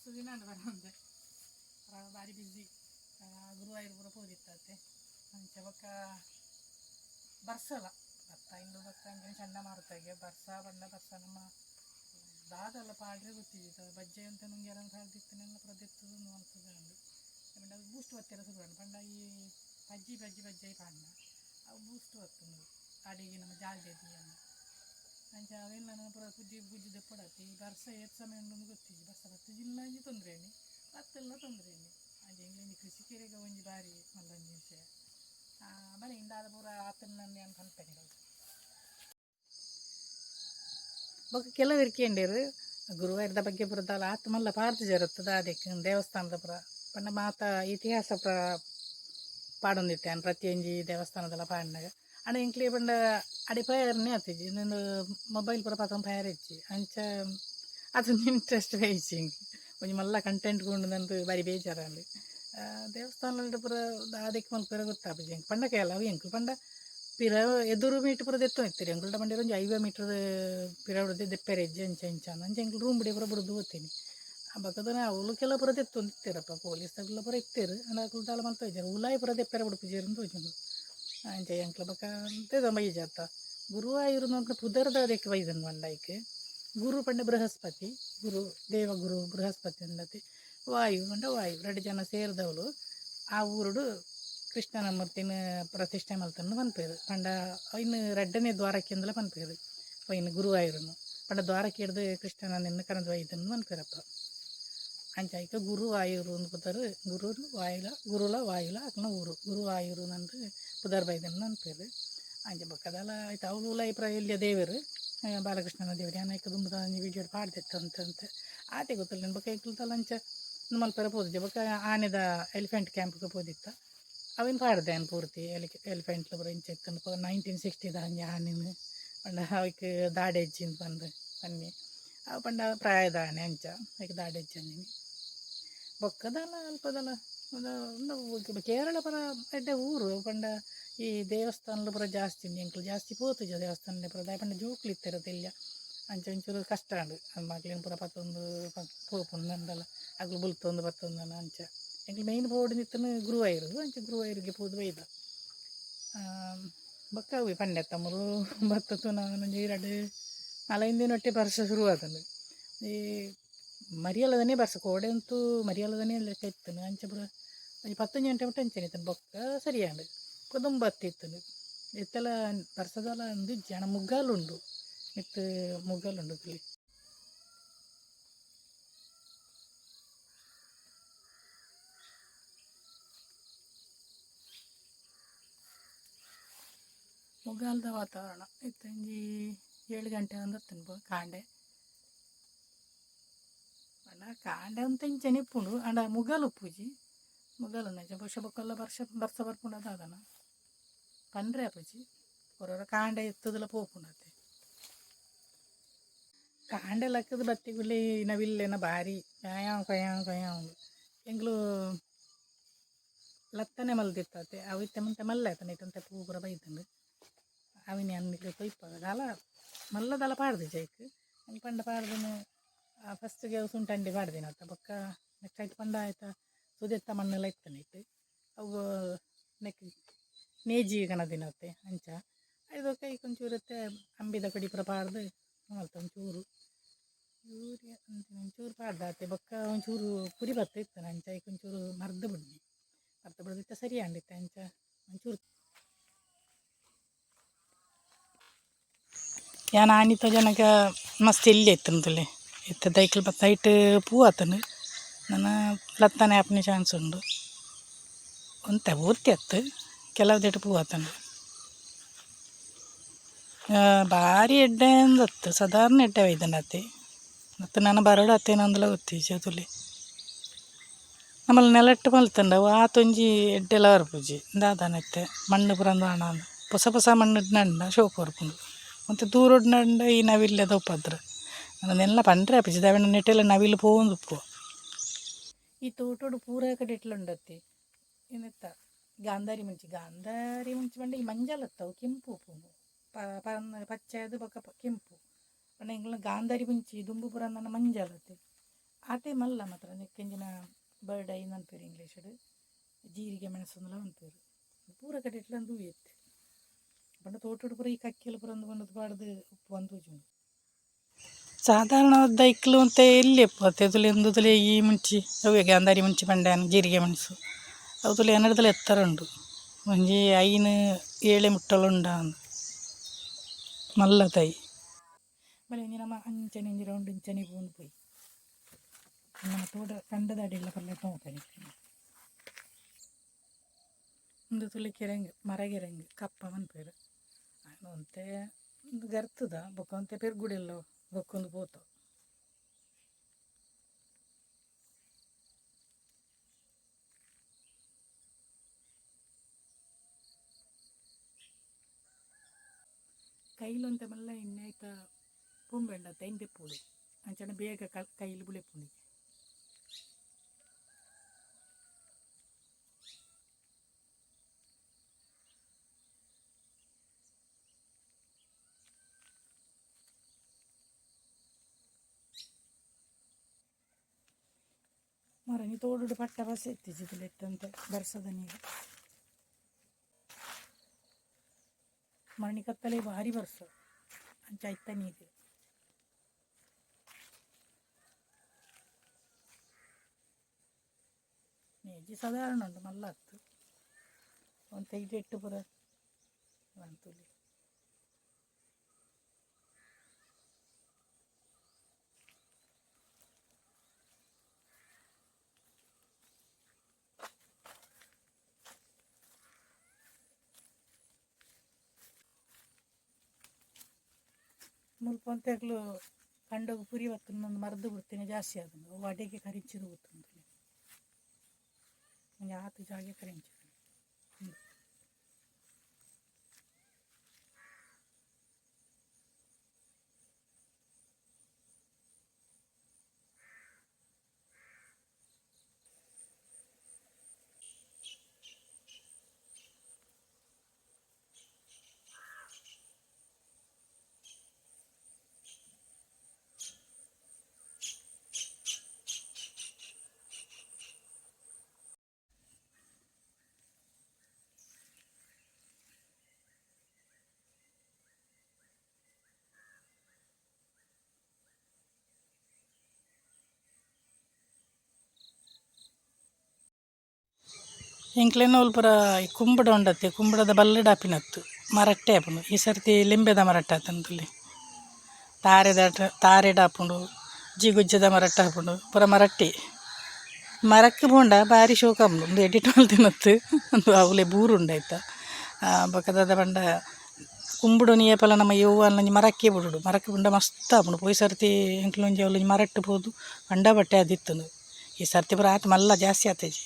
ಮಸ್ತ್ ದಿನ ಉಂಡು ಬರಂದೆ. ಬಾರಿ ಬ್ಯುಸಿ. ಗುರುವಾಯೂರು ಪೂರ ಪೋದಿತ್ತತೆ. ಅಂಚ ಬೊಕ್ಕ ಬರ್ಸಲ ಬತ್ತ ಇಂದು ಬೊಕ್ಕ ಅಂಚನೆ ಚಂಡಮಾರುತಗೆ ಬರ್ಸ ಪಂಡ ಬರ್ಸ ನಮ್ಮ ದಾದಲ್ಲ ಪಾಡ್ರೆ ಗೊತ್ತಿದ್ದಿತ್ತು. ಬಜ್ಜೆ ಅಂತ ನುಂಗ್ಯಾರ ಪಾಡ್ದಿತ್ತನೆಲ್ಲ ಪೂರ ದೆತ್ತದು ಮಲ್ತುದುಂಡು. ಪಂಡ ಬೂಸ್ಟ್ ಬತ್ತೆರ ಶುರು ಆಂಡ್. ಪಂಡ ಈ ಪಜ್ಜಿ ಪಜ್ಜಿ ಬಜ್ಜೈ ಪಾಡ್ನ ಅವು ಬೂಸ್ಟ್ ಬತ್ತುಂಡು ಅಡಿಗೆ ನಮ್ಮ ಜಾಲ್ಡೆ ದೀಯಂದೆ. ಅಂಚ ಅವೆಲ್ಲ ಪೂರ ಪೂಜಿ ಪೂಜಿ ದೆಪ್ಪೊಡಾತೆ. ಈ ಬರ್ಸ ಏತ್ ಸಮಯ ಉಂಡು ಗೊತ್ತಿಜ್ಜಿ. ಬರ್ಸ ಬತ್ತಿಜಿಲ್ಲ ಒಂಜಿ ತೊಂದರೆನೆ, ಬತ್ತಲ್ಲ ತೊಂದರೆನೆ. ಅಂಚ ಎಂಕ್ಲೆಂಜಿ ಕೃಷಿಕೆರೆಗ್ ಒಂಜಿ ಬಾರಿ ಮಲ್ಲ ಒಂಜಿ ವಿಷಯ. ಬಲೆ ಇಂದಾದ ಪೂರ ಆತನ ಯಾನ್ ಪನ್ಪೆ. ಬೊಕ್ಕ ಕೆಲವೆರ್ ಕೇಂಡೆರ್ ಗುರುವಾಯೂರ್ದ ಬಗ್ಗೆ ಪೂರ ದಾಲ ಆತ್ ಮಲ್ಲ ಪಾಡ್ದ್ ಜರತ್ತದ ಅದಕ್ಕೆ ದೇವಸ್ಥಾನದ ಪೂರ ಪಂಡ ಮಾತ ಇತಿಹಾಸ ಪೂರ ಪಾಡೊಂದಿತ್ತೆ ಯಾನ್ ಪ್ರತಿಯೊಂಜಿ ದೇವಸ್ಥಾನದಲ ಪಾಡ್ನಗ. ಆಂಡ ಎಂಕ್ಲೆ ಪಂಡ ಅಡೆ ಪೋಯೆರ್ನೆ ಆತಿಜಿ. ಇಂದು ಮೊಬೈಲ್ ಪೂರ ಪತೊಂದು ಪೋಯೆರೆ ಇಜ್ಜಿ. ಅಂಚ ಅದೊಂದು ಇಂಟ್ರೆಸ್ಟ್ ಬೈಜಿ ಎಂಕ್. ಒಂಜಿ ಮಲ್ಲ ಕಂಟೆಂಟ್ ಗೊಂಡು ಬಾರಿ ಬೇಜಾರಾಂಡ್. ದೇವಸ್ಥಾನಡ್ ಪೂರ ದಾದೆಕ್ ಮಲ್ಪೆರೆ ಗೊತ್ತಾಪುಜಿ ಎಂಕ್. ಪಂಡ ಕೆಲವು ಎಂಕ್ ಪಂಡ ಪಿರ ಎದುರು ಮೀಟ್ ಪೂರ ದೆತ್ತೊಂದಿತ್ತೆರ್. ಎಂಕುಲ್ಡ ಪಂಡೆರ್ ಒಂಜಿ 50 ಮೀಟರ್ ಪಿರವುಡ್ದು ದೆಪ್ಪೆರೆ ಇಜ್ಜಿ ಅಂಚ ಇಂಚ ಅಂಚ ಎಂಕ್ಲು ರೂಮ್ ಬುಡಿ ಪೂರ ಬುಡ್ದು ಪೋತಿನಿ. ಬೊಕ್ಕದ ಅವ್ಲು ಕೆಲವು ಪೂರ ದೆತ್ತೊಂದಿತ್ತೆರಪ್ಪ. ಪೊಲೀಸ್ ಪೂರ ಇತ್ತೆರ್. ಆಂಡ ಅಕುಲು ದಾಲ ಮಲ್ತೊಂದಿಜ್ಜೆರ್. ಉಲಾಯಿ ಪೂರ ದೆಪ್ಪೆರೆ ಬುಡ್ಪುಜೆರ್ ಅಂದ್ ತೋಜುಂಡು. ಅಂಚ ಎಂಕ್ಲ ಬೊಕ್ಕ ದೆತೊಂದು ಬೈಜತ್ತ. ಗುರುವಾಯೂರು ಪುದರ್ ದಾದೆಕ್ ಬೈದುಂಡು ಪಂಡ ಐಕ್ ಗುರು ಪಂಡ ಬೃಹಸ್ಪತಿ, ಗುರು ದೇವಗುರು ಬೃಹಸ್ಪತಿ ಉಂಡತೆ, ವಾಯು ಪಂಡ ವಾಯು, ರಡ್ಡ್ ಜನ ಸೇರ್ದವ್ಲು ಆ ಊರುಡು ಕೃಷ್ಣನ ಮೂರ್ತಿನ ಪ್ರತಿಷ್ಠೆ ಮಲ್ತಂದು ಪನ್ಪೆರ್. ಪಂಡ ಐನ್ ರಡ್ಡನೇ ದ್ವಾರಕೆಂದಲ ಪನ್ಪೆರ್ ಐನ್ ಗುರುವಾಯೂರುನು. ಪಂಡ ದ್ವಾರಕೆಡ್ದ್ ಕೃಷ್ಣನ ನಿನ್ನ ಕನದ್ ಬೈದುಂದು ಪನ್ಪೆರಪ್ಪ. ಅಂಚ ಐಕ್ ಗುರುವಾಯೂರು ಅಂದ್ ಪುದರ್. ಗುರು ವಾಯುಲ, ಗುರುಲ ವಾಯುಲ ಅಕ್ಲ್ನ ಊರು ಗುರುವಾಯೂರು ಅಂದ್ ಪುದರ್ ಬೈದುಂಡು ಪನ್ಪೆರ್. ಅಂಚ ಬೊಕ್ಕ ದಾಲ ಐತ ಅವ್ಲು ಉಲಾಯಿ ಪೂರ ಎಲ್ಯ ದೇವೆರ್, ಬಾಲಕೃಷ್ಣನ ದೇವೆರ್. ಯಾನ್ ಐಕ್ ದುಂಬುದ ಒಂಜಿ ವಿಡಿಯೋಡ್ ಪಾಡ್ದಿತ್ತೆ ಒಂತೆ ಒಂತೆ ಆತೆ ಗೊತ್ತುಲ್ಲ. ಬೊಕ್ಕ ಎಂಕುಲು ದಾಲ ಅಂಚ ಉಂದು ಮಲ್ಪೆರೆ ಪೋತುಜಿ. ಬೊಕ್ಕ ಆನೆದ ಎಲಿಫೆಂಟ್ ಕ್ಯಾಂಪ್ಗ್ ಪೋದಿತ್ತ. ಅವೆನ್ ಪಾಡ್ದೆ ಯಾನ್ ಪೂರ್ತಿ. ಎಲಿಫೆಂಟ್ ಪೂರ ಇಂಚ ಇತ್ತುಂಡು 1960ದ ಒಂಜಿ ಆನೆನ್ ಪಂಡ ಅವೆಕ್ ದಾಡೆ ಇಜ್ಜಿ ಪಂದ್ ಪನ್ನಿ. ಅವು ಪಂಡ ಪ್ರಾಯದ ಆನೆ, ಅಂಚ ಐಕ್ ದಾಡೆ ಇಜ್ಜಂದಿನಿ. ಬೊಕ್ಕ ದಾಲ ಅಲ್ಪ ದಾಲ ಉಂದು ಕೇರಳ ಪೂರ ಎಡ್ಡೆ ಊರು. ಪಂಡ ಈ ದೇವಸ್ಥಾನಲು ಪೂರ ಜಾಸ್ತಿ ಉಂಡು. ಎಂಕುಲು ಜಾಸ್ತಿ ಪೋತುಜ ದೇವಸ್ಥಾನ ಪೂರ. ದಾಯೆ ಪಂಡ ಜೋಕುಲು ಇತ್ತೆರ್ ಎಲ್ಯ. ಅಂಚ ಒಂಚೂರು ಕಷ್ಟ ಆಂಡ್. ಮಕ್ಲೆನ್ ಪೂರ ಪತ್ತೊಂದು ಪೋಪುಂಡು ಅಂದಲ ಅಕುಲು ಬುಲ್ತೊಂದು ಬತ್ತೊಂದು. ಅಂಚ ಎಂಕುಲು ಮೈನ್ ಪೋವೊಡು ಗುರುವಾಯೂರು. ಅಂಚ ಗುರುವಾಯೂರಿಗೆ ಪೋದು ಬೈದ. ಬೊಕ್ಕ ಅವೆ ಪಂಡೆತ್ತ ಮೂಲು ಬತ್ತ ತೂನಗ ಒಂಜಿ ರಡ್ಡ್ ನಾಲೈದು ದಿನೊಟ್ಟೆ ಬರ್ಸ ಶುರು ಆತುಂಡು. ಈ ಮರಿಯಲದನೇ ಬರ್ಸ, ಕೋಡೆ ಅಂತೂ ಮರಿಯಲದನೇ ಲೆಕ್ಕ ಇತ್ತುಂಡು. ಅಂಚ ಪೂರ ಒಂಜಿ 10 ಗಂಟೆ ಮುಟ್ಟ ಅಂಚನೆ ಇತ್ತುಂಡು. ಬೊಕ್ಕ ಸರಿ ಆಂಡ್. ಬೊಕ್ಕ ದುಂಬು ಇತ್ತುಂಡು. ಇತ್ತೆಲ ಬರ್ಸದಾಲ ಉಂದು ಇಜ್ಜಿ. ಆಂಡ ಮುಗ್ಗಾಲು ಉಂಡು, ಮಿತ್ತ್ ಮುಗ್ಗಾಲು ಉಂಡು ತೂಲೆ. ಮುಗ್ಗಾಲದ ವಾತಾವರಣ ಇತ್ತೆ. ಒಂಜಿ 7 ಗಂಟೆ ಆವೊಂದಿತ್ತುಂಡು ಕಾಂಡೆ. ಪಂಡ ಕಾಂಡೆ ಒಂತೆ ಇಂಚನೆ ಇಪ್ಪುಂಡು. ಆಂಡ ಮುಗಲ್ ಉಪ್ಪುಜಿ. ಮುಗಲ್ ಉಂಡು. ಅಂಚ ಬಹುಶಃ ಬೊಕ್ಕಲ್ಲ ಬರ್ಸ ಬರ್ಸ ಬರ್ಪುಂಡ ದಾದನ ಪಂಡ್ರೆ ಆಪುಜಿ. ಒರೊರ ಕಾಂಡೆ ಇತ್ತುದಲ ಪೋಪುಂಡು ಅತೆ. ಕಾಂಡೆ ಲಕ್ಕದ ಬತ್ತಿ ಕೂಡ್ಲೆ ನವಿಲ್ಲೆನ ಬಾರಿ ಕಯಾವ್ ಕಯಾವ್ ಕಯಾವ್. ಎಂಕ್ಲು ಲತ್ತನೆ ಮಲ್ದಿತ್ತತೆ. ಅವು ಇತ್ತೆ ಮುಂತೆ ಮಲ್ಲೆ ಆತನ ಇತ್ತಂತೆ ಪೂ ಪೂರ ಬೈದುಂಡು. ಅವಿನಿ ಯಾನ್ ಕೊಯ್ಪಾಗ ದಾಲ ಮಲ್ಲ ದಾಲ ಪಾಡ್ದಿಜ ಐಕ್. ಅಂಚ ಪಂಡ ಪಾಡ್ದನ ಫಸ್ಟ್ಗೆ ಅವು ಸುಂಟಂಡಿ ಪಾಡ್ದಿನತ್ತ. ಬೊಕ್ಕ ನೆಕ್ಸ್ಟ್ ಐಟ್ ಪಂಡ ಆಯ್ತ ಸುದೆತ್ತ ಮಣ್ಣೆಲ್ಲ ಇತ್ತನೆ ಇಟ್ಟು ಅವು ನೆಕ್ ನೇಜಿ ಕನದಿನತ್ತೆ. ಅಂಚ ಐದು ಐಕ್ ಒಂಚೂರು ಇತ್ತೆ ಅಂಬಿದ ಕೊಡಿ ಪೂರ ಪಾಡ್ದು ಮಲ್ತ. ಒಂಚೂರು ಯೂರಿಯಾ ಒಂಚೂರು ಪಾಡ್ದಾತೆ. ಬೊಕ್ಕ ಒಂಚೂರು ಪುರಿ ಬತ್ತ ಇತ್ತನ. ಅಂಚ ಐಕ್ ಒಂಚೂರು ಮರ್ದ್ ಬುಡ್ನಿ. ಮರ್ದ್ ಬುಡ್ದಿತ್ತೆ ಸರಿ ಆಂಡಿತ್ತೆ. ಅಂಚ ಒಂಚೂರು ಯಾನ್ ಆನಿ ತೋಜನಗ ಮಸ್ತ್ ಎಲ್ಯ ಇತ್ತುಂಡು ತೂಲೆ. ಇತ್ತೆ ದೈಕ್ಲ್ ಬತ್ತ ಐಟ್ ಪೂ ಆತುಂಡು. ನನ ಲತ್ತನೆ ಆಪುನ ಚಾನ್ಸ್ ಉಂಡು. ಒಂತೆ ಪೂರ್ತಿ ಅತ್ತ್, ಕೆಲವು ದೆಟ್ ಪೂ ಆತುಂಡು. ಬಾರಿ ಎಡ್ಡೆ ಅಂದತ್ತು, ಸಾಧಾರಣ ಎಡ್ಡೆ ಬೈದುಂಡು ಅತೆ. ಮತ್ತು ನನ ಬರಡು ಅತ್ತೇನಂದಲ ಗೊತ್ತಿಜ್ಜಿ. ತೂಲೆ ನಮ್ಮಲ್ಲಿ ನೆಲಟ್ ಮಲ್ತುಂಡ ಅವು ಆತೊಂಜಿ ಎಡ್ಡೆಲ ಬರ್ಪುಜಿ. ದಾದನ ಇತ್ತೆ ಮಣ್ಣು ಪೂರ ಅಂದ್ ಪೊಸ ಪೊಸ ಮಣ್ಣು ನಡ್ಂಡ ಶೋಕು ಬರ್ಪುಂಡು. ಒಂತೆ ದೂರೊಡು ನಡ್ಂಡ ಈ ನವಿಲ್ಲೆದ ಉಪದ್ರ. ನೆಲ್ಲ ಪಂಡ್ರೆ ಆಪುಜಿ. ದಾಯೆ ಪಂಡ ನೆಟೆಲ ನವಿಲು ಪೋವೊಂದುಪ್ಪುವ. ಈ ತೋಟೊಡು ಪೂರ ಕಡೆಟ್ಲ ಉಂಡತ್ತೆ ನೆತ್ತ ಗಾಂಧಾರಿ ಮುಂಚಿ. ಗಾಂಧಾರಿ ಮುಂಚಿ ಪಂಡ ಈ ಮಂಜಲ್ ಅವು ಕೆಂಪು ಉಪ್ಪುಂಡು. ಪಚ್ಚೆ ಆದ್ ಬೊಕ್ಕ ಕೆಂಪು. ಪಂಡ ಎಂಕ್ಲ ಗಾಂಧಾರಿ ಮುಂಚಿ ದುಂಬು ಪೂರ ನನ್ನ ಮಂಜಲ್ ಅತ್ತೆ. ಆತೆ ಮಲ್ಲ ಮಾತ್ರ ನೆಕ್ಕೆಂಜಿನ ಬರ್ಡ್ ಐನ್ ಅನ್ಪೇರು ಇಂಗ್ಲೀಷ್ ಜೀರಿಗೆ ಮೆಣಸುಂದಲ ಅನ್ಪೇರು ಪೂರ ಕಡೆ ಇಟ್ಲ ತೂಯೆತ್ತು ಪಂಡ ತೋಟೋಡು ಪೂರ ಈ ಕಕ್ಕಿಲು ಪೂರ ಒಂದು ಬಂದದ್ದು ಪಾಡ್ದು ಉಪ್ಪು ಅಂದು ಸಾಧಾರಣ ದೈಕ್ಲು ಅಂತ ಎಲ್ಲಿ ಎಪ್ಪತ್ತೆ ಎಂದುದಲೇ ಈ ಮುಂಚಿ ಅವೇ ಗಾಂಧಾರಿ ಮುಂಚಿ ಪಂಡ್ಯಾನ್ ಜೀರಿಗೆ ಮೆಣಸು ಅವು ತುಲೆ ಎನ್ನಡದಲ್ಲ ಎತ್ತರ ಉಂಡು ಒಂಜಿ ಐನು ಏಳೆ ಮುಟ್ಟಲುಂಡ ಮಲ್ಲ ತೈ ಬಲೆ ಒಂಜಿ ನಮ್ಮ ಅಂಚನೆ ಒಂಜಿ ರೌಂಡ್ ಇಂಚನೆ ಪೋಂದು ಪೋಯಿ ನಮ್ಮ ತೋಟ ಕಂಡದ ಅಡಿಲ್ಲ ಪಲ್ಲೆ ತೋಪನಿ ಒಂದು ತುಲೆ ಕೆರೆಂಗ್ ಮರಗೆರೆಂಗ್ ಕಪ್ಪ ಮನ್ಪೇರು ಒಂತೆ ಒಂದು ಗರ್ತದ ಬೊಕ್ಕ ಒಂತೆ ಪೆರ್ಗುಡೆಲ್ಲ ಬೊಕ್ಕೊಂದು ಪೋತ ಕೈಲೊಂತೆ ಮಲ್ಲ ಎಣ್ಣೆ ಆಯ್ತಾ ಪೊಂಬೆಂಡ ತೈನ್ ದೆಪ್ಪುಡು ಅಂಚನೆ ಬೇಗ ಕೈಲಿ ಬುಳೆಪುಂಡು. ಮರನಿ ತೋಡುಡು ಪಟ್ಟ ಬಸ್ ಎತ್ತಿಜಿದಿಲ್ಲ ಎತ್ತಂತೆ ಬರ್ಸದ ನೀರು ಮರಣಿ ಕತ್ತಲೆ ಭಾರಿ ಬರ್ಸ ಅಂಚ ಐತ ನೀರು. ನೇಜಿ ಸಾಧಾರಣ ಉಂಟು ಮಲ್ಲ ಅತ್ತು ಒಂದು ಇಡೆಟ್ಟು ಪೂರ ಬಂತುಲಿ. ಮುಲ್ಪ ಒಂತೆಗ್ಲು ಕಂಡೊಗು ಪುರಿ ಬತ್ತುಂದು ಮರ್ದು ಬಿಡ್ತೇನೆ ಜಾಸ್ತಿ ಆತುಂಡು ಅವು ಅಡೆಗೆ ಕರಿಂಚಿದ ಗೊತ್ತುಂಡು ಒಂಜಿ ಆತ್ ಜಾಗೆ ಕರಿಂಚಿದ. ಎಂಕ್ಲೆನ ಪೂರ ಈ ಕುಂಬುಡ ಉಂಡತ್ತೆ ಕುಂಬುಡದ ಬಲ್ಲಡ್ ಆಪಿನತ್ತು ಮರಟ್ಟೆ ಆಪುಂಡು. ಈ ಸರ್ತಿ ಲಿಂಬೆದ ಮರಟ್ಟ ಆತಂತುಲೆ ತಾರೆದ ತಾರೆಡ್ ಆಪುಂಡು, ಜಿಗುಜ್ಜದ ಮರಟ್ಟ ಆಪುಂಡು, ಪೂರ ಮರಟ್ಟಿ ಮರಕ್ಕೆ ಪೋಂಡ ಬಾರಿ ಶೋಕ ಆಪುಂಡು. ಉಂದು ಎಡಿಟ್ ಮಲ್ತಿನತ್ತು ಉಂದು ಅವ್ಲೆ ಬೂರು ಉಂಡಾಯ್ತ ಬೊಕ ದಾದ ಪಂಡ ಕುಂಬುಡೊನಿ ಏಪಲ ನಮ್ಮ ಯವ್ವ ಮರಕ್ಕೆ ಬುಡೋಡು ಮರಕ್ಕೆ ಪಂಡ ಮಸ್ತ್ ಆಪುಂಡು. ಪೋಯಿ ಸರ್ತಿ ಎಂಕ್ಲೊಂಜಿ ಅವ್ಲೊಂಜಿ ಮರಟ್ಟು ಪೋದು ಕಂಡಬಟ್ಟೆ ಆದಿತ್ತುಂಡು. ಈ ಸರ್ತಿ ಪೂರ ಆತ್ ಮಲ್ಲ ಜಾಸ್ತಿ ಆತೇಜಿ.